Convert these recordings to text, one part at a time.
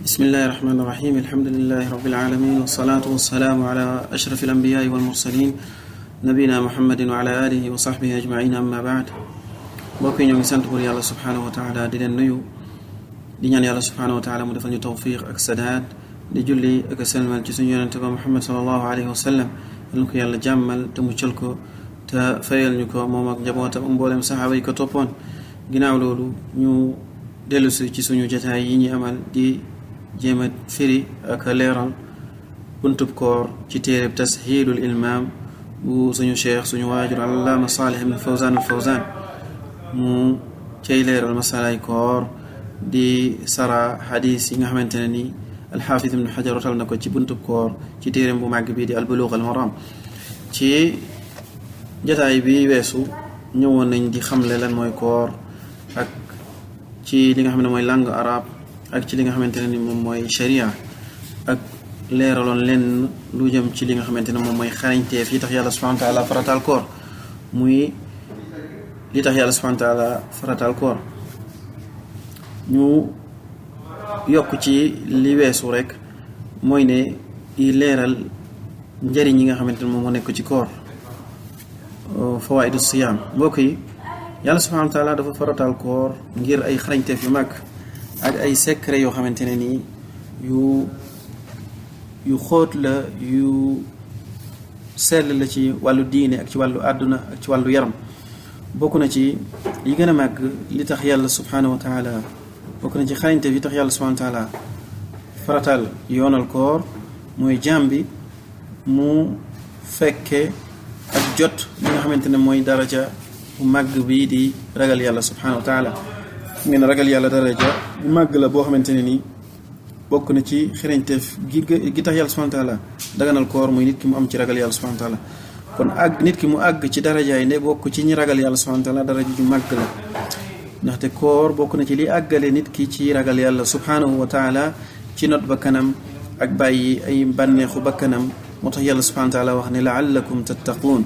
بسم الله الرحمن الرحيم الحمد لله رب العالمين والصلاة والسلام على أشرف الأنبياء والمرسلين نبينا محمد وعلى آله وصحبه أجمعين أما بعد بوكي نيو سانت بور يالله سبحانه وتعالى دي لن نيو دي ñaan yalla subhanahu wa ta'ala mu defal ñu tawfiq ak sadaad di julli ak selmal ci suñu yonent ba Muhammad sallallahu alayhi wa sallam ñu ko yalla jammal te mu ciel ko te fayal ñu ko mom ak njabootam mbolem sahaba yi ko toppoon ginaaw loolu ñu dellusi ci suñu jotaay yi ñi amal di jéema firi ak leeral buntub koor ci téereb tashiilul ilmaam bu suñu cheikh suñu waajur allaama Saalih ibn Fawzaan al-Fawzaan mu cay leeral masalaay koor di sara xadiis yi nga xamante ne ni alxaafis ibn Hajar rotal na ko ci buntub koor ci téereem bu màgg bii di al-Buluugh al-Maraam ci jotaay bi weesu ñëwoon nañ di xamle lan mooy koor ak ci li nga xam ne mooy langue arabe ak ci li nga xamante ne ni moom mooy sharia ak leeraloon leen lu jëm ci li nga xamante ne moom mooy xarañteef yi tax yàlla subhanahu wa taala farataal koor muy li tax yàlla subhanahu wa taala farataal koor ñu yokk ci li weesu rek mooy ne i leeral njëriñ yi nga xamante ne moom moo nekk ci koor fawaidu siyaam mbokk yi yàlla subhanahu wa taala dafa farataal koor ngir ay xarañteef yu mag ak ay secret yoo xamante ne nii yu xóot la yu sell la ci wàllu diine ak ci wàllu àdduna ak ci wàllu yaram bokk na ci yi gën a màgg li tax yàlla subhanahu wa taala bokk na ci xarañte yi tax yàlla subhanahu wa taala faratal yoonal koor mooy jaam bi mu fekke ak jot li nga xamante ne mooy daraja bu màgg bi di ragal yàlla subhanahu wa taala ngeen ragal yàlla daraja bu màgg la boo xamante ne nii bokk na ci xarañteef gi tax yàlla subhanahu wa taala daganal koor muy nit ki mu am ci ragal yàlla subhanahu wa taala kon nit ki mu àgg ci darajaay ne bokk ci ñi ragal yàlla subhanahu wa taala daraja ju màgg la ndaxte koor bokk na ci li àggale nit ki ci ragal yàlla subhanahu wa taala ci not ba kanam ak bàyyi ay bànneexu ba kanam moo tax yàlla subhanahu wa taala wax ne la'allakum tattaquun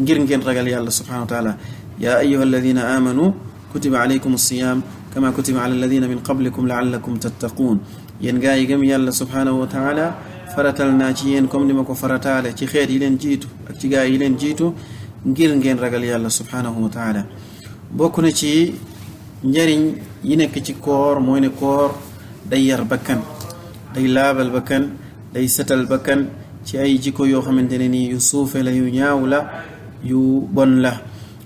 ngir ngeen ragal yàlla subhanahu wa taala yaa ayyuha alladina amanu kutiba alaykum as-siyam kama kutiba ala alladina min qablikum la'allakum tattaquun yéen gaa yi gëm yàlla subhanahu wa taala faratal naa ci yéen comme ni ma ko farataale ci xeet yi leen jiitu ak ci gaa yi leen jiitu ngir ngeen ragal yàlla subhanahu wa taala bokk na ci njariñ yi nekk ci koor mooy ne koor day yar bakkan day laabal bakkan day setal bakkan ci ay jikko yoo xamante ne nii yu suufe la yu ñaaw la yu bon la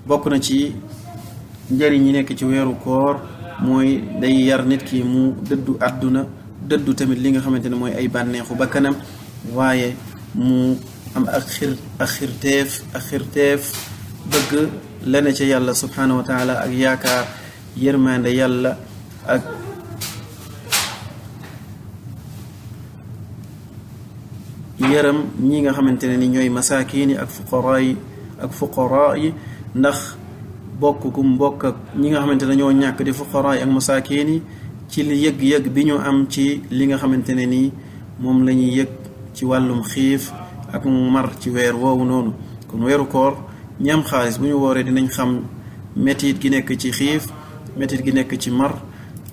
bokk na ci njariñ yi nekk ci weeru koor mooy day yar nit ki mu dëddu àdduna dëddu tamit li nga xamante ne mooy ay bànneexu bakkanam waaye mu am ak xirteef bëgg la ne ca yàlla subhanahu wa taala ak yaakaar yërmande yàlla ak yërëm ñi nga xamante ne ni ñooy masaakiin yi ak fuqaraa yi ndax bokk kum bokk ak ñi nga xamante ne ñoo ñàkk di fuqaraa yi ak masaakiin yi ci li yëg-yëg bi ñu am ci li nga xamante ne nii moom la ñuy yëg ci wàllum xiif ak mar ci weer woowu noonu kon weeru koor ñam xaalis bu ñu wooree dinañ xam métit gi nekk ci xiif métit gi nekk ci mar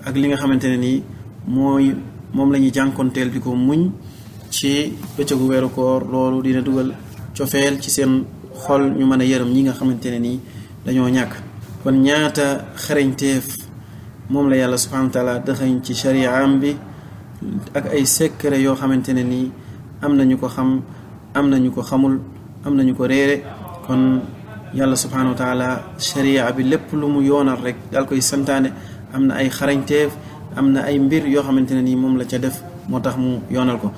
ak li nga xamante ne nii moom la ñuy jànkonteel di ko muñ ci bëccëgu weeru koor loolu dina dugal cofeel ci seen xol ñu mën a yërëm ñi nga xamante ne nii dañoo ñàkk kon ñaata xarañteef moom la yàlla subhanahu wa taala dëxañ ci shari'am bi ak ay secret yoo xamante ne nii am nañu ko xam am nañu ko xamul am nañu ko réere kon yàlla subhanahu wa taala sharia bi lépp lu mu yoonal rek daal koy santaane am na ay xarañteef am na ay mbir yoo xamante ne nii moom la ca def moo tax mu yoonal ko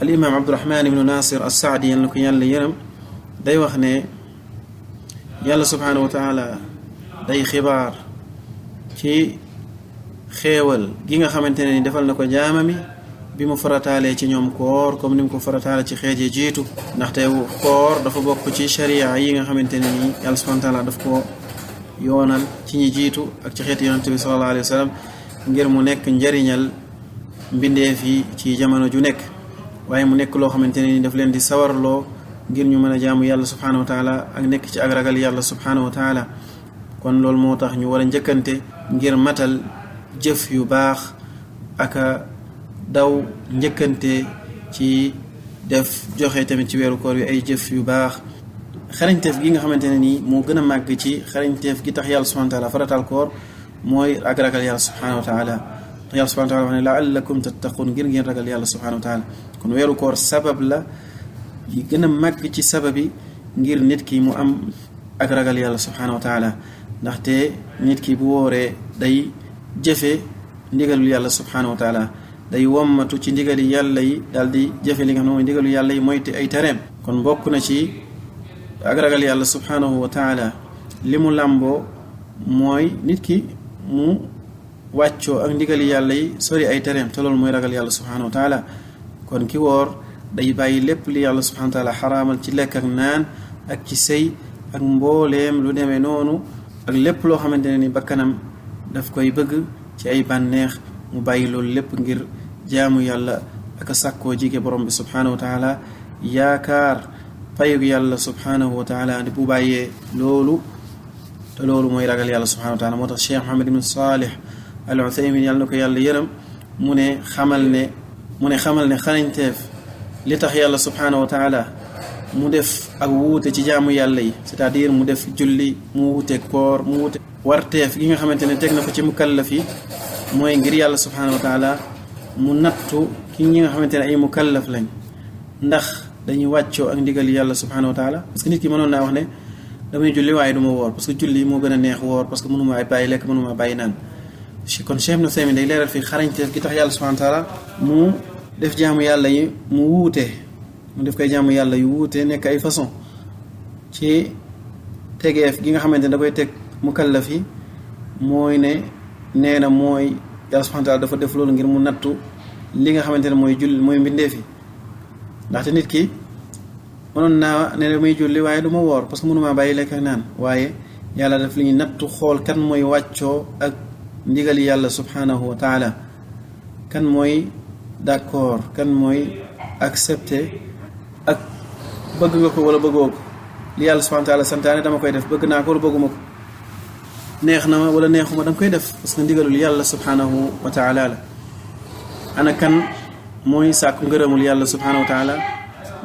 al imam Abdurahman ibnu Nasir as-Saadi yal na ko yàlla yërëm day wax ne yàlla subhanahu wa taala day xibaar ci xéewal gi nga xamante ne ni defal na ko jaamami bi mu farataalee ci ñoom koor comme ni mu ko farataale ci xeet yi jiitu ndaxte koor dafa bokk ci sharia yi nga xamante ne ni yàlla subhanahu wa taala daf ko yoonal ci ñi jiitu ak ci xeet yonente bi sallallahu alayhi wa sallam ngir mu nekk njariñal mbindeef yi ci jamono ju nekk waaye mu nekk loo xamante ne ni daf leen di sawarloo ngir ñu mën a jaamu yàlla subhanahu wa taala ak nekk ci ak ragal yàlla subhanahu wa taala kon loolu moo tax ñu war a njëkkante ngir matal jëf yu baax aka daw njëkkante ci def joxe tamit ci weeru koor wi ay jëf yu baax xarañteef gi nga xamante ne nii moo gën a màgg ci xarañteef gi tax yàlla subhanahu wa taala faratal koor mooy ak ragal yàlla subhanahu wa taala tax yàlla subhanahu wa taala wax ne la'allakum tattaqun ngir ngeen ragal yàlla subhanahu wa taala kon weeru koor sabab la yi gën a màgg ci sabab yi ngir nit ki mu am ak ragal yàlla subhanahu wa taala ndaxte nit ki bu wooree day jëfe ndigalul yàlla subhanahu wa taala day wommatu ci ndigali yàlla yi daal di jëfe li nga xam ne mooy ndigalu yàlla yi moyte ay tereem kon bokk na ci ak ragal yàlla subhanahu wa taala li mu làmboo mooy nit ki mu wàccoo ak ndigali yàlla yi sori ay tereem te loolu mooy ragal yàlla subhanahu wa taala kon ki woor day bàyyi lépp li yàlla subhanahu wa taala xaraamal ci lekk ak naan ak ci sëy ak mbooleem lu demee noonu ak lépp loo xamante ne ni bakkanam daf koy bëgg ci ay bànneex mu bàyyi loolu lépp ngir jaamu yàlla ak a sàkkoo jige borom bi subhanahu wa taala yaakaar payug yàlla subhanahu wa taala di bu bàyyee loolu te loolu mooy ragal yàlla subhanahu wa taala moo tax Cheikh Mohammed ibn Salih al Uthaymin yàlla na ko yàlla yërëm mu ne xamal ne xarañteef li tax yàlla subhanahu wa taala mu def ak wuute ci jaamu yàlla yi c'est-à-dire mu def julli mu wuute koor mu wuute warteef gi nga xamante ne teg na ko ci mukallaf yi mooy ngir yàlla subhanahu wa taala mu nattu ki ñi nga xamante ne ay mukallaf lañ ndax dañuy wàccoo ak ndigal yàlla subhanahu wa taala parce que nit ki mënoon naa wax ne damay julli waaye du ma woor parce que julli moo gën a neex woor parce que mënuma bàyyi lekk mënuma bàyyi naan kon Cheikh Ibn Usaymin day leeral fii xarañteef gi tax yàlla subhanahu wa taala mu def jaamu yàlla yi mu wuute mu def koy jaamu yàlla yu wuute nekk ay façon ci tegeef gi nga xamante ne da koy teg mukallaf yi mooy ne nee na mooy yàlla subhanahu wa taala dafa def loolu ngir mu nattu li nga xamante ne mooy julli mooy mbindeef yi ndaxte nit ki mënoon naa ne damay julli waaye du ma woor parce que mënuma bàyyi lekk ak naan waaye yàlla daf li ñu nattu xool kan mooy wàccoo ak ndigali yàlla subhanahu wa taala kan mooy d'accord kan mooy accepter ak bëgg nga ko wala bëggoo ko li yàlla subhanahu wa taala santaane dama koy def bëgg naa ko wala bëgguma ko neex na ma wala neexuma danga koy def parce que ndigalul yàlla subhanahu wa taala la ana kan mooy sàkku ngërëmul yàlla subhanahu wa taala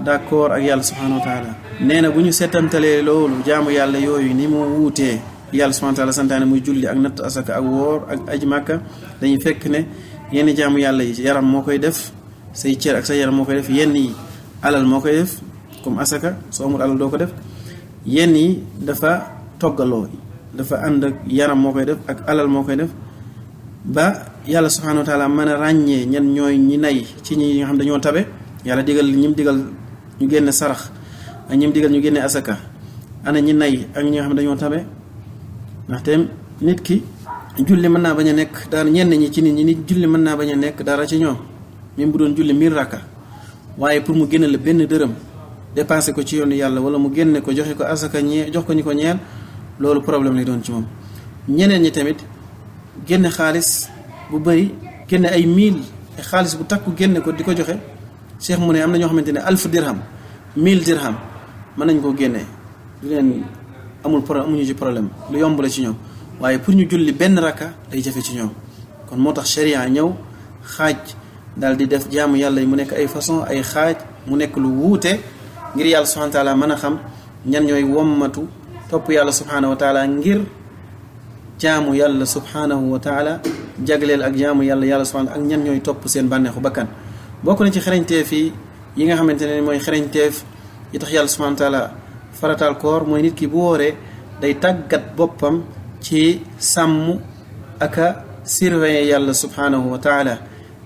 d'accord ak yàlla subhanahu wa taala nee na bu ñu seetantalee loolu jaamu yàlla yooyu ni mu wuutee yàlla subhanahu wa taala santaane muy julli ak natt asaka ak woor ak aji màkka dañuy fekk ne yenn jaamu yàlla yi yaram moo koy def say cër ak sa yaram moo koy def yenn yi alal moo koy def comme asaka soo amul alal doo ko def yenn yi dafa toggaloo dafa ànd ak yaram moo koy def ak alal moo koy def ba yàlla subhanahu wa taala mën a ràññee ñan ñooy ñi nay ci ñi nga xam dañoo tabe yàlla digal ñim digal ñu génne sarax ak ñim digal ñu génne asaka ana ñi nay ak ñi nga xam dañoo tabe ndaxte nit ki julli mën naa bañ a nekk dara ñenn ñi ci nit ñi nit julli mën naa bañ a nekk dara ci ñoom même bu doon julli 1000 rakka waaye pour mu génne la benn dërëm dépensé ko ci yoonu yàlla wala mu génne ko joxe ko asaka jox ko ñi ko ñeel loolu problème lay doon ci moom ñeneen ñi tamit génne xaalis bu bëri génne ay 1000 xaalis bu takku génne ko di ko joxe Cheikh mu ne am na ñoo xamante ne 1000 dirham 1000 dirham mën nañ koo génnee du leen amul problème amuñu ci problème lu yomb la ci ñoom waaye pour ñu julli benn rakka day jafe ci ñoom kon moo tax sharia ñëw xaaj daal di def jaamu yàlla yi mu nekk ay façon ay xaaj mu nekk lu wuute ngir yàlla subhanahu wa taala mën a xam ñan ñooy wommatu topp yàlla subhanahu wa taala ngir jaamu yàlla subhanahu wa taala jagleel ak jaamu yàlla subhanahu ak ñan ñooy topp seen bànneexu bakkan bokk na ci xereñteef yi nga xamante ne mooy xereñteef yi tax yàlla subhanahu wa taala farataal koor mooy nit ki bu wooree day tàggat boppam ci sàmm aka surveiller yàlla subhanahu wa taala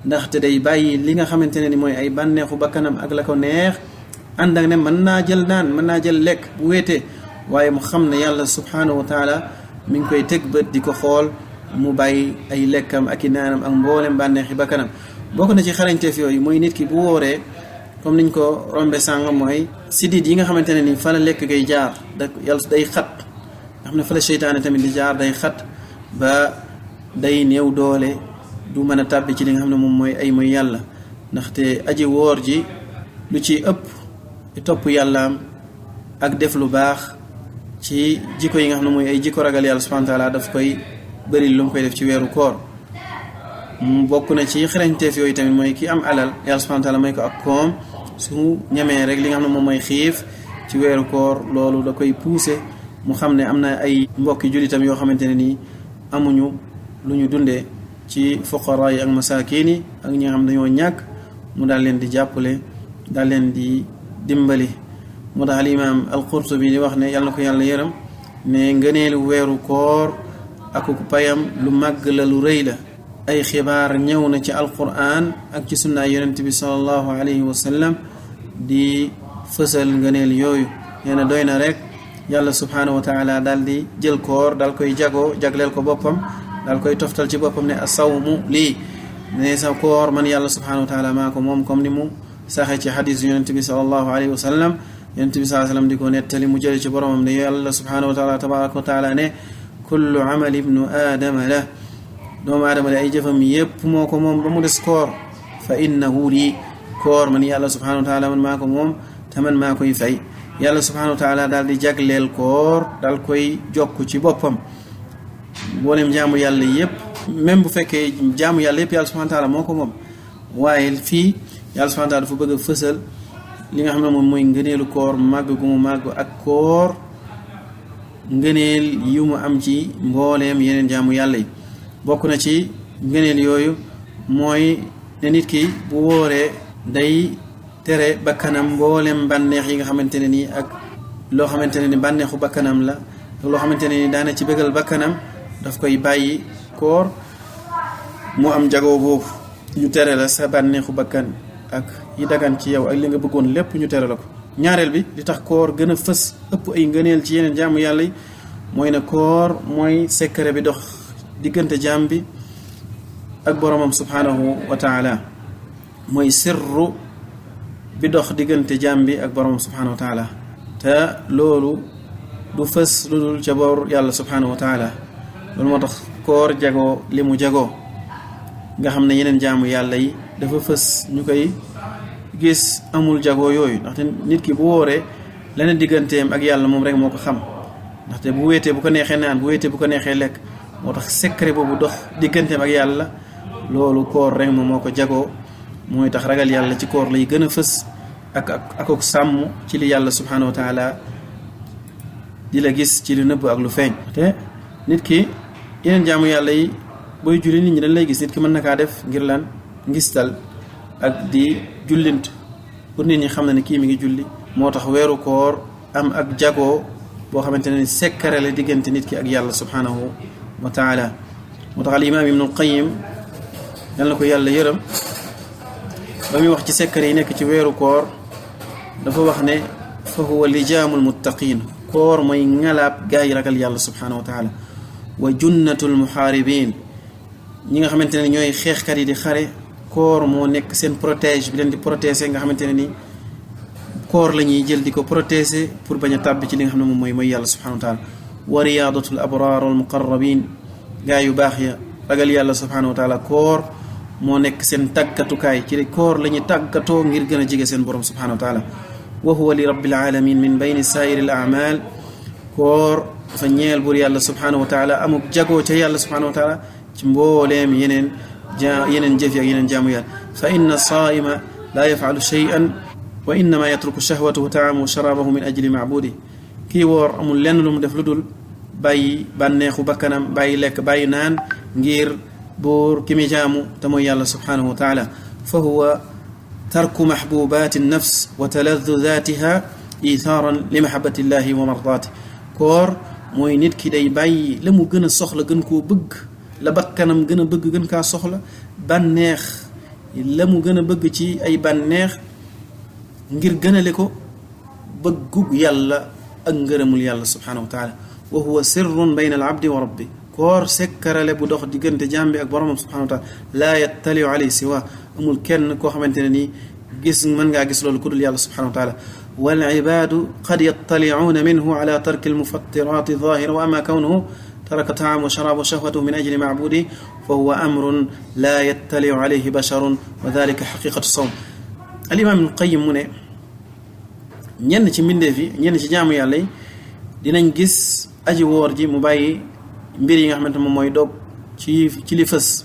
ndaxte day bàyyi li nga xamante ne ni mooy ay bànneexu bakkanam ak la ko neex ànd ak ne mën naa jël naan mën naa jël lekk bu wéetee waaye mu xam ne yàlla subhanahu wa taala mi ngi koy teg bët di ko xool mu bàyyi ay lekkam ak i naanam ak mboolem bànneexi bakkanam bokk na ci xarañteef yooyu mooy nit ki bu wooree comme niñ ko rombe sàng mooy sidit yi nga xamante ne ni fa la lekk ngay jaar da yàlla day xat nga xam ne fa la seytaane tamit di jaar day xat ba day néew doole du mën a tàbbi ci li nga xam ne moom mooy ay mooy yàlla ndaxte aji woor ji lu ci ëpp topp yàllaam ak def lu baax ci jikko yi nga xam ne mooy ay jikko ragal yàlla subhanahu wa taala daf koy bëri lu mu koy def ci weeru koor bokk na ci xarañteef yooyu tamit mooy ki am alal yàlla subhanahu wa taala may ko ak koom su ñemee rek li nga xam ne moom mooy xiif ci weeru koor loolu da koy pousser mu xam ne am na ay mbokki jullitam yoo xamante ne nii amuñu lu ñu dundee ci fuqara yi ak masaakin yi ak ñi nga xam dañoo ñàkk mu daal leen di jàppale daal leen di dimbali. moo tax al imaam al-Qurtubi di wax ne yàlla na ko yàlla yërëm ne ngëneelu weeru koor ak payam lu màgg la lu rëy la. ay xibaar ñëw na ci alquran ak ci sunna yonent bi sallallahu alayhi wa sallam di fësal ngëneel yooyu. nee na doy na rek yàlla subhanahu wa taala daal di jël koor daal koy jagleel ko boppam daal koy toftal ci boppam ne asawmu lii ne sa koor man yàlla subhanahu wa taala maa ko moom comme ni mu saxee ci xadis yonent bi sallallahu alayhi wa sallam yonent bi sallallahu alayhi wa sallam di ko nettali mu jële ci boromam ne yàlla subhanahu wa taala tabaraka wa taala ne kullu amali ibnu aadama la doomu aadama la ay jëfam yépp moo ko moom ba mu des koor fa innahu lii koor man yàlla subhanahu wa taala man maa ko moom te man maa koy fay. yàlla subhanahu wa taala daal di jagleel koor daal koy jokk ci boppam mboolem jaamu yàlla yépp même bu fekkee jaamu yàlla yépp yàlla subhanahu wa taala moo ko moom waaye fii yàlla subhanahu wa taala dafa bëgg a fësal li nga xam ne moom mooy ngëneelu koor màgg gu mu màgg ak koor ngëneel yu mu am ci mbooleem yeneen jaamu yàlla yi. bokk na ci ngëneel yooyu mooy ne nit ki bu wóoree day tere bakkanam mboolem bànneex yi nga xamante ne nii ak loo xamante ne ni bànneexu bakkanam la ak loo xamante ne ni daana ci bëggal bakkanam daf koy bàyyi. koor mu am jagoo boobu ñu tere la sa bànneexu bakkan ak yi dagan ci yow ak li nga bëggoon lépp ñu tere la ko. ñaareel bi li tax koor gën a fës ëpp ay ngëneel ci yeneen jaamu yàlla yi mooy ne koor mooy secret bi dox diggante jaam bi ak boromam subhanahu wa taala mooy sirru bi dox diggante jaam bi ak boromam subhanahu wa taala te loolu du fës lu dul ca boor yàlla subhanahu wa taala. loolu moo tax koor jagoo li mu jagoo nga xam ne yeneen jaamu yàlla yi dafa fës ñu koy gis amul jagoo yooyu ndaxte nit ki bu wóoree leneen digganteem ak yàlla moom rek moo ko xam ndaxte bu wéetee bu ko neexee naan bu wéetee bu ko neexee lekk moo tax secret boobu dox digganteem ak yàlla loolu koor rek moom moo ko jagoo mooy tax ragal yàlla ci koor lay gën a fës ak sàmm ci li yàlla subhanahu wa taala di la gis ci lu nëbb ak lu feeñ. te nit ki yeneen jaamu yàlla yi booy julli nit ñi dañ lay gis nit ki mën na kaa def ngir lan ngistal ak di jullint pour nit ñi xam na ne kii mi ngi julli. moo tax weeru koor am ak jagoo boo xamante ne sekkare la diggante nit ki ak yàlla subhanahu wa taala. moo tax al imaam ibnul qayyim yal na ko yàlla yërëm ba muy wax ci sekkare yi nekk ci weeru koor dafa wax ne fa huwa lijaamul muttaqin koor mooy ngalaab gaa yi ragal yàlla subhanahu wa taala wa junnatul muhaaribin ñi nga xamante ne ñooy xeexkat yi di xare koor moo nekk seen protège bi leen di protéger nga xamante ne ni koor la ñuy jël di ko protéger pour bañ a tàbbi ci li nga xam ne moom mooy yàlla subhanahu wa taala wa riyaadatul abraar wal muqarrabin gaa yu baax ya ragal yàlla subhanahu wa taala koor moo nekk seen tàggatukaay ci koor la ñuy tàggatoo ngir gën a jege seen borom subhanahu wa taala wa huwa li rabbil alamin min bayni saa'iri al a'mal koor dafa ñeel buur yàlla subhanahu wa taala amuk jagoo ca yàlla subhanahu wa taala ci mbooleem yeneen jëf ak yeneen jaamu yàlla fa inna saa'ima la yaf'alu shay'an wa innama yatruku shahwatahu wa ta'amahu wa sharabahu min ajli ma'budi kii woor amul lenn lu mu def lu dul bàyyi bànneexu bakkanam bàyyi lekk bàyyi naan ngir buur ki mi jaamu te mooy yàlla subhanahu wa taala fa huwa tarku mahbubati nafs wa taladdudatiha ithaaran li mahabati llahi wa mardaati koor mooy nit ki day bàyyi la mu gën a soxla gën koo bëgg la bakkanam gën a bëgg gën kaa soxla bànneex la mu gën a bëgg ci ay bànneex ngir gënale ko bëggug yàlla ak ngërëmul yàlla subhanahu wa taala wa huwa sirrun bayna al abdi wa rabbi koor sekkarale bu dox diggante jàmbi ak boromam subhanahu wa taala laa yattaliu alayhi siwa amul kenn koo xamante ne nii gis mën ngaa gis loolu ku dul yàlla subhanahu wa taala wal ibaadu qad yattaliuuna minhu ala tarki almufattirati zahira wa ama kawnuhu taraka taam wa sharaab wa shahwatahu min ajli macbudi fa huwa amrun laa yattaliu alayhi basharun wa dalika xaqiqatu sawm al imam ibnul qayyim mu ne ñenn ci mbindeef yi ñenn ci jaamu yàlla yi dinañ gis aji woor ji mu bàyyi mbir yi nga xamante moom mooy dog ci li fës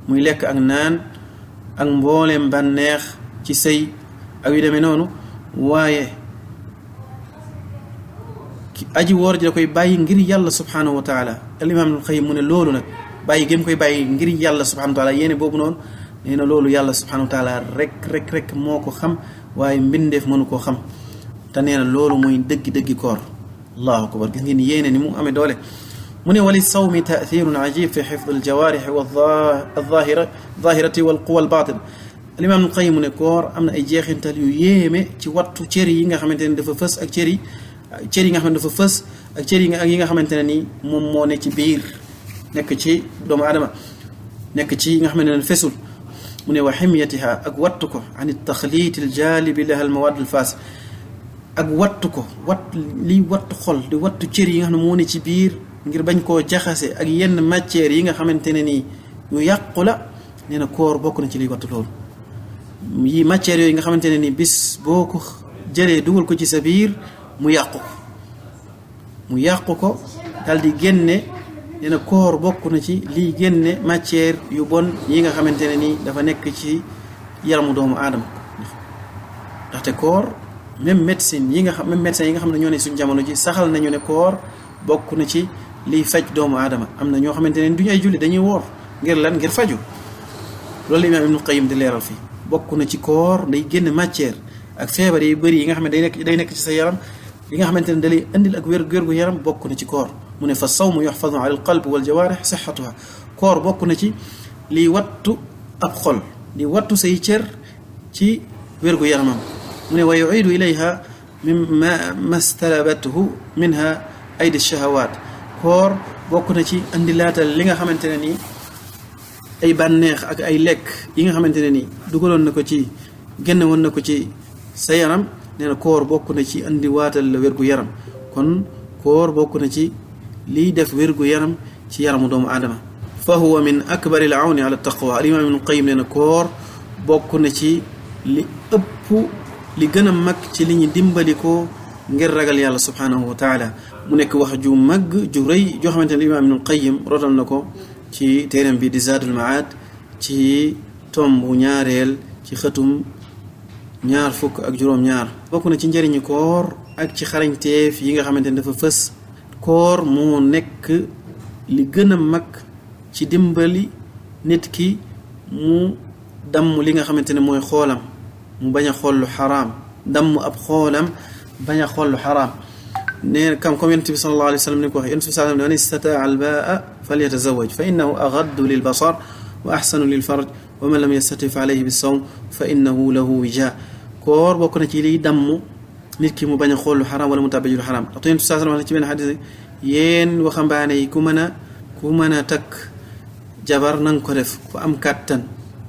muy lekk ak naan ak mbooleem bànneex ci sëy ak yu demee noonu waaye aji woor ji da koy bàyyi ngir yàlla subhanahu wa taala al imam Ibnul Qayyim mu ne loolu nag bàyyi gém koy bàyyi ngir yàlla subhanahu wa taala yéene boobu noonu nee na loolu yàlla subhanahu wa taala rek moo ko xam waaye mbindeef mënu koo xam te nee na loolu mooy dëggi koor allahu akbar gis ngeen yéene ni mu amee doole mu ne wali sawmi ta'thirun ajib fi hifd al jawarih wa adh-dhahirati wal quwa al batin al imam Ibnul Qayyim mu ne koor am na ay jeexintal yu yéeme ci wattu cër yi nga xamante ne dafa fës ak cër yi nga xam ne dafa fës ak cër yi nga xamante ne ni moom moo ne ci biir nekk ci doomu aadama nekk ci yi nga xamante ne fesul mu ne wa ximyatiha ak wattu ko an taxliit al jaalibi laha al mawad al faas ak wattu ko liy wattu xol di wattu cër yi nga xam ne moo ne ci biir ngir bañ koo jaxase ak yenn matières yi nga xamante ne nii yu yàqu la nee na koor bokk na ci liy wattu loolu yi matières yooyu nga xamante ne nii bis boo ko jëlee dugal ko ci sa biir mu yàqu ko dal di génne nee na koor bokk na ci liy génne matière yu bon yi nga xamante ne nii dafa nekk ci yaramu doomu aadama ndaxte koor même médecin yi nga xam ne ñoo ne suñu jamono ji saxal nañu ne koor bokk na ci liy faj doomu aadama am na ñoo xamante ne duñu ay julli dañuy woor ngir lan ngir faju loolu imaam Ibnul Qayyim di leeral fii bokk na ci koor day génne matière ak feebar yi bëri yi nga xam ne day nekk ci sa yaram li nga xamante ne da lay indil ak wér-gu yaram bokk na ci koor mu ne fa sawmu yuhfazu ala al qalb wal jawarih sihhatuha koor bokk na ci liy wattu ab xol di wattu say cër ci wér-gu yaramam mu ne wa yu'idu ilayha mimma stalabathu minha aydi shahawat koor bokk na ci andilaatal li nga xamante ne nii ay bànneex ak ay lekk yi nga xamante ne nii dugaloon na ko ci génne woon na ko ci sa yaram nee na koor bokk na ci andi waatal la wérgu yaram kon koor bokk na ci liy def wérgu yaram ci yaramu doomu aadama fa huwa min akbari al awni ala taqwa al imam Ibnul Qayyim nee na koor bokk na ci li ëpp li gën a mag ci li ñu dimbali ko ngir ragal yàlla subhanahu wa taala mu nekk wax ju mag ju rëy joo xamante ne imam Ibnul Qayyim rotal na ko ci téeram bi di Zaadul Maad ci tombu ñaareel ci xëtum 2 bokk na ci njëriñu koor ak ci xarañteef yi nga xamante ne dafa fës koor moo nekk li gën a mag ci dimbali nit ki mu damm li nga xamante ne mooy xoolam mu bañ a xool lu xaraam damm ab xoolam bañ a xool lu xaraam nee comme yonent bi sallallahu alayhi wa sallam ni ko waxee yonent bi sallallahu alayhi wa sallam man istataa albaa falyatazawaj fa innahu agaddu lil basar wa axsanu lil farj wa man lam yastati fa alayhi bisawm fa innahu lahu wija koor bokk na ci liy damm nit ki mu bañ a xool lu xaraam wala mu tàbbi lu xaraam ndax yonent bi sallallahu alayhi wa sallam wax na ci benn xadis yéen waxambaane yi ku mën a takk jabar na nga ko def ku am kàttan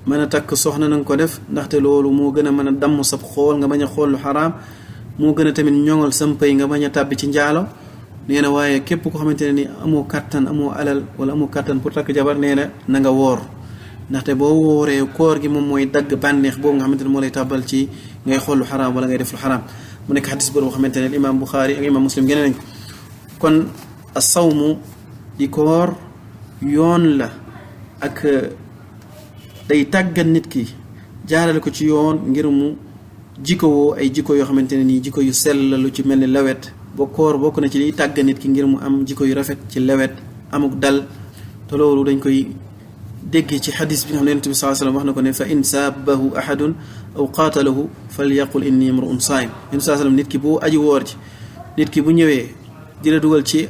mën a takk soxna na nga ko def ndaxte loolu moo gën a mën a damm sab xool nga bañ a xool lu xaraam moo gën a tamit ñoŋal sampay nga bañ a tàbbi ci njaalo nee na waaye képp ko xamante ne ni amoo kàttan amoo alal wala amoo kàttan pour takk jabar nee na nga woor ndaxte boo wooree koor gi moom mooy dagg bànneex boobu nga xamante ne moo lay tàbbal ci ngay xool lu xaraam wala ngay def lu xaraam mu nekk xadis boobu xamante ne imam Buxaari ak imam Muslim génne nañ kon as-sawmu di koor yoon la ak day tàggat nit ki jaarale ko ci yoon ngir mu jikkowoo ay jikko yoo xamante ne nii jikko yu sell la lu ci mel ni lewet ba koor bokk na ci liy tàggat nit ki ngir mu am jikko yu rafet ci lewet amuk dal te loolu dañ koy déggee ci xadis bi nga xam ne yonent bi sallallahu alayhi wasallam wax na ko ne fa in saabahu ahadun aw qaatalahu falyaqul inni imru'un saa'im yonent sallallahu alayhi wasallam nit ki bu aji woor ji nit ki bu ñëwee di la dugal ci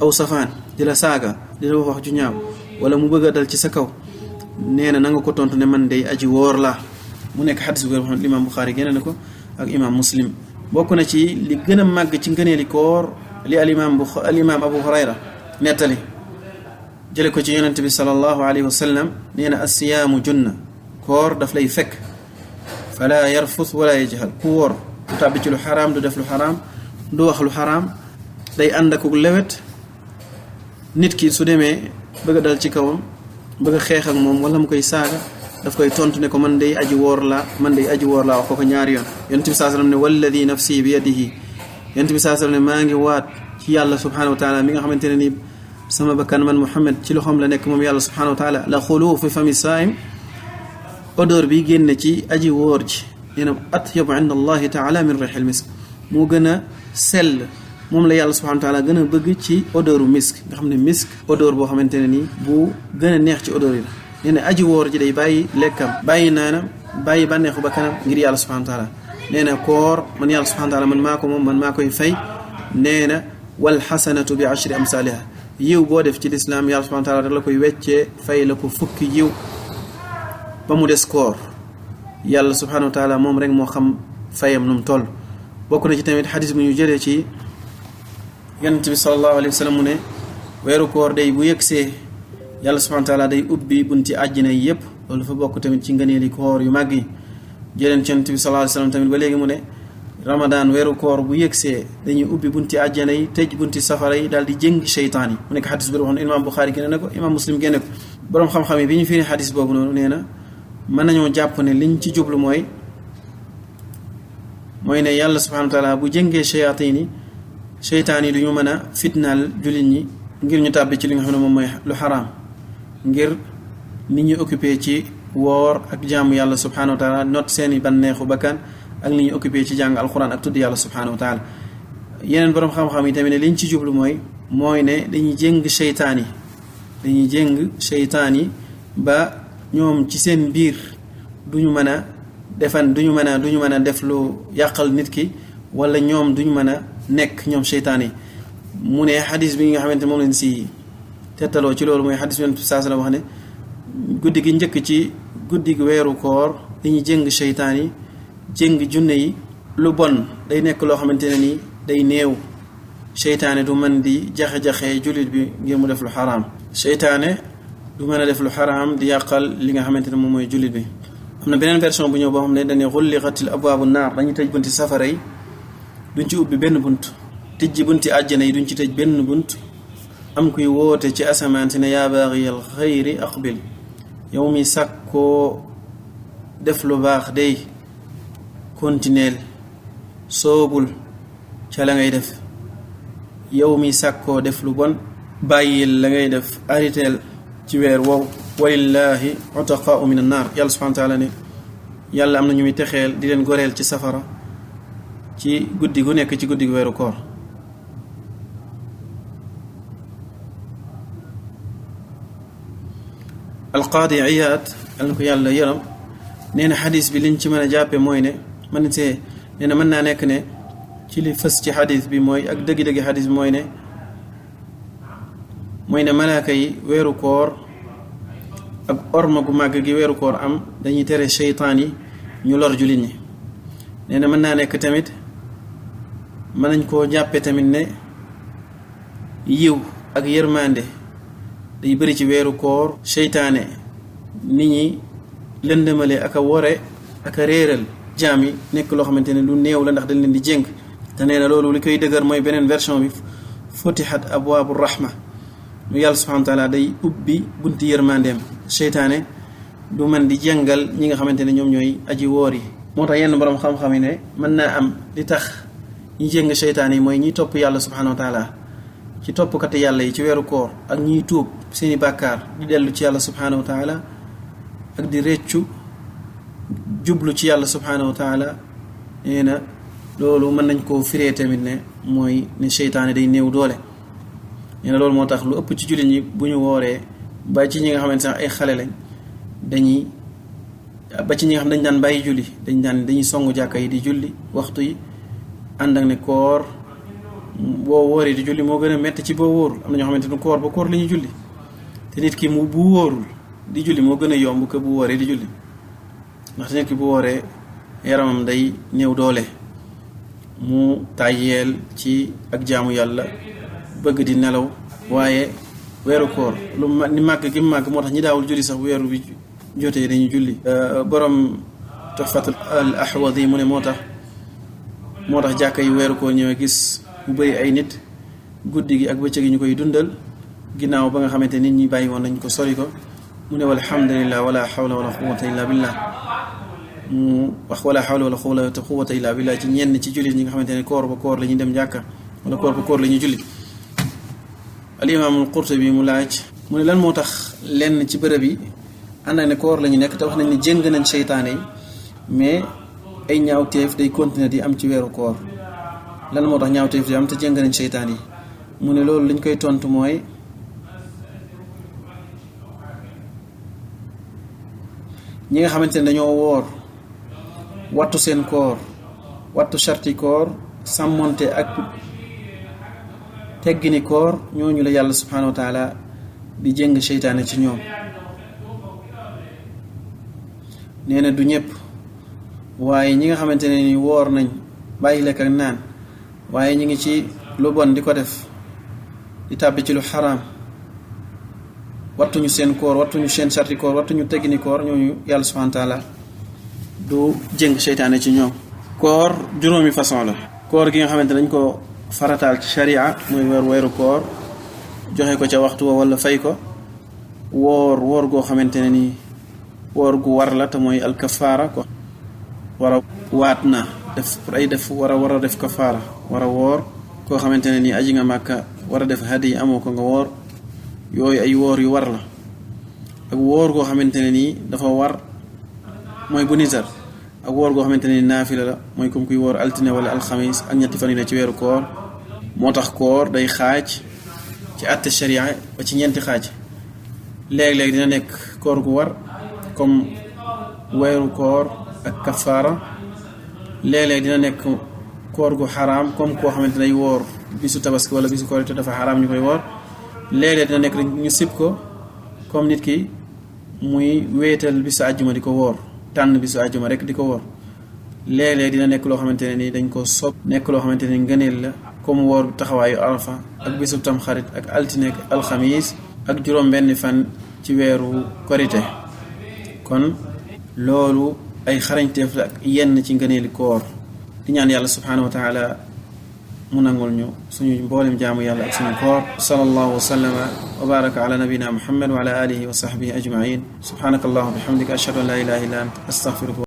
aw safaan di la saaga di la wax ju ñaaw wala mu bëgg a dal ci sa kaw nee na nga ko tontu ne man day aji woor laa mu nekk xadis bu xam ne imam Buxaari génne na ko ak imam Muslim bokk na ci li gën a màgg ci ngëneeli koor li al imam Abu Hurayra nettali jële ko ci yonent bi sallallahu alayhi wa sallam nee na as-siyaamu junna koor daf lay fekk fala yarfus wala yajhal ku woor du tàbbi ci lu xaraam du def lu xaraam du wax lu xaraam day ànd ak lewet nit ki su demee bëgg a dal ci kawam bëgg a xeex ak moom wala mu koy saaga daf koy tontu ne ko man day aji woor laa wax ko ñaari yoon yonent bi sallallahu alayhi wa sallam ne walladi nafsi bi yadihi yonent bi sallallahu alayhi wa sallam ne maa ngi waat ci yàlla subhanahu wa taala mi nga xamante ne ni sama bakkan man Muhammad ci loxoom la nekk moom yàlla subhanahu wa taala la xulu fi fami saim odeur bi génne ci aji wóor ji nee na atyabu inda allahi taala min rihil misk moo gën a sell moom la yàlla subhanahu wa taala gën a bëgg ci odeuru misk nga xam ne misk odeur boo xamante ne nii bu gën a neex ci odeur yi la nee na aji wóor ji day bàyyi lekkam bàyyi naanam bàyyi bànneexu bakkanam ngir yàlla subhanahu wa taala nee na koor man yàlla subhanahu wa taala man maa ko moom man maa koy fay nee na wal xasanatu bi ashri amsaliha yiw boo def ci lislaam yàlla subhanahu wa taala rek la koy weccee fay la ko fukki yiw ba mu des koor yàlla subhanahu wa taala moom rek moo xam fayam nu mu toll bokk na ci tamit xadis bu ñu jëlee ci yonent bi sallallahu alayhi wa sallam mu ne weeru koor day bu yëgsee yàlla subhanahu wa taala day ubbi bunti àjjana yi yëpp loolu dafa bokk tamit ci ngëneeli koor yu màgg yi jëleen ci yonent bi sallallahu alayhi wa sallam tamit ba léegi mu ne Ramadan weeru koor bu yëgsee dañuy ubbi bunti àjjana yi tëj bunti safara yi daal di jëng seytaan yi mu nekk xadis bi waxoon imaam Buxaari génne na ko imaam Muslim génne ko boroom xam-xam yi bi ñu firi xadis boobu noonu nee na mën nañoo jàpp ne liñ ci jublu mooy ne yàlla subhanahu wa taala bu jëngee seytaan yi du ñu mën a fitnaal jullit ñi ngir ñu tàbbi ci li nga xam ne moom mooy lu xaraam ngir nit ñi occupé ci woor ak jaamu yàlla subhanahu wa taala not seeni banneexu bakkan ak li ñu occupé ci jàng alquran ak tudd yàlla subhanahu wa taala yeneen boroom xam-xam yi tamit ne liñ ci jublu mooy ne dañuy jëng seytaan yi ba ñoom ci seen biir duñu mën a duñu mën a def lu yàqal nit ki wala ñoom duñu mën a nekk ñoom seytaan yi mu ne xadis bi nga xamante moom leen si tettaloo ci loolu mooy xadis bi saa sala wax ne guddi gi njëkk ci guddi gi weeru koor dañuy jëng seytaan yi jëng junne yi lu bon day nekk loo xamante ne nii day néew seytaane du mën di jaxe-jaxe jullit bi ngir mu def lu xaraam seytaane du mën a def lu xaraam di yàqal li nga xamante ne moom mooy jullit bi am na beneen version bu ñëw boo xam ne dañuy xulliqatil abwaabu naar dañuy tëj bunti safara yi duñ ci ubbi benn bunt tijji bunti àjjana yi duñ ci tëj benn bunt am kuy woote ci asamaan si ne yaa baaxiyal xayri aqbil yow mi sàkkoo def lu baax day continuel soobul ca la ngay def yow mi sàkkoo def lu bon bàyyil la ngay def ariteel ci weer wow walillahi utaqaau min annaar yàlla subhanahu wa taala ne yàlla am na ñu muy texeel di leen goreel ci safara ci guddi gu nekk ci guddi gu weeru koor alqaadi Iyaad yal na ko yàlla yërëm nee na xadis bi liñ ci mën a jàppe mooy ne nee na mën naa nekk ne ci li fës ci xadis bi mooy ak dëggi-dëggi xadis bi mooy ne malaaka yi weeru koor ak orma gu màgg gi weeru koor am dañuy tere seytaan yi ñu lor jullit ñi nee na mën naa nekk tamit mën nañ koo jàppe tamit ne yiw ak yërmande day bëri ci weeru koor seytaane nit ñi lëndëmale ak a wore ak a réeral jaam yi nekk loo xamante ne lu néew la ndax dañ leen di jénk te nee na loolu li koy dëgër mooy beneen version bi futihat abwaabu rahma mu yàlla subhanahu wa taala day ubbi bunti yërmandeem seytaane du man di jàngal ñi nga xamante ne ñoom ñooy aji woor yi moo tax yenn borom xam-xam yi ne mën naa am li tax ñi jéng seytaane yi mooy ñiy topp yàlla subhanahu wa taala ci toppkati yàlla yi ci weeru koor ak ñiy tuub seeni bàkkaar di dellu ci yàlla subhanahu wa taala ak di réccu jublu ci yàlla subhanahu wa taala nee na loolu mën nañ koo firee tamit ne mooy ne seytaane day néew doole nee na loolu moo tax lu ëpp ci jullit ñi bu ñu wooree ba ci ñi nga xamante sax ay xale lañ ba ci ñi nga xam dañ daan bàyyi julli dañuy songu jàkka yi di julli waxtu yi ànd ak ne koor boo wóoree di julli moo gën a metti ci boo wóorul am na ñoo xamante ne koor ba koor la ñuy julli te nit ki bu wóorul di julli moo gën a yomb que bu wóoree di julli ndax nit ki bu wóoree yaramam day néew doole mu tàyyeel ci ak jaamu yàlla bëgg di nelaw waaye weeru koor lu ni màgg gi màgg moo tax ñi daawul julli sax weeru bi jotee dañuy julli borom Tuhfatul Ahwadi mu ne moo tax jàkka yi weeru koor ñëwee gis mu bëri ay nit guddi gi ak bëccëg yi ñu koy dundal ginnaaw ba nga xamante nit ñi bàyyi woon nañ ko sori ko mu ne walhamdulillah wala hawla wala quwwata illa billah mu wax wala hawla wala quwwata illa billah ci ñenn ci jullit ñi nga xamante ne koor ba koor la ñuy dem jàkka wala koor ba koor la ñuy julli al imaamul Qurtubi mu laaj mu ne lan moo tax lenn ci bërëb yi ànd ak ne koor la ñu nekk te wax nañ ne jëng nañ seytaane yi mais ay ñaawteef day continuer di am ci weeru koor lan moo tax ñaawteef di am te jëng nañ seytaan yi mu ne loolu liñ koy tontu mooy ñi nga xamante ne dañoo woor wattu seen koor wattu sharti koor sàmmonte ak teggini koor ñooñu la yàlla subhanahu wa taala di jëng seytaane ci ñoom nee na du ñëpp waaye ñi nga xamante ne ni woor nañ bàyyi lekk ak naan waaye ñi ngi ci lu bon di ko def di tàbbi ci lu xaraam wattuñu seen koor wattuñu seen sarti koor wattuñu teggini koor ñooñu yàlla subhanahu wa taala du jëng seytaane ci ñoom koor juróomi façon la koor gi nga xamante dañ ko farataal ci sharia muy weeru koor joxe ko ca waxtu wa wala fay ko woor goo xamante ne ni woor gu war la te mooy alkafaara ko war a waat na def war a def kafaara war a woor koo xamante ne ni aji nga màkka war a def hadi amoo ko nga woor yooyu ay woor yu war la ak woor goo xamante ne nii dafa war mooy bu nizar ak woor goo xamante ne ni naafila la mooy comme kuy woor altine wala alxamis ak ñetti fan yu ne ci weeru koor moo tax koor day xaaj ci àtte sharia ba ci ñeenti xaaj léeg-léeg dina nekk koor gu war comme weeru koor ak kafaara léeg-léeg dina nekk koor gu xaraam comme koo xamante ne day woor bisu tabaski wala bisu koor te dafa xaraam ñu koy woor léeg-léeg dina nekk ñu sib ko comme nit ki muy wéetal bisu àjjuma di ko woor tànn bisu àjjuma rek di ko woor léeg-léeg dina nekk loo xamante ne ni dañ ko sopp nekk loo xamante ne ngëneel la comme woor taxawaayu arafa ak bisu tamxarit ak altine ak alxamis ak juróom benn fan ci weeru korite kon loolu ay xarañteef la ak yenn ci ngëneeli koor di ñaan yàlla subhanahu wa taala mu nangul ñu suñu mboolem jaamu yàlla ak suñu koor sallallahu wa sallama wa baraka ala nabina muhammad wa ala alihi wa sahbihi ajmain subhanaka allahumma bihamdika ashhadu an la ilaha illa anta astaghfiruka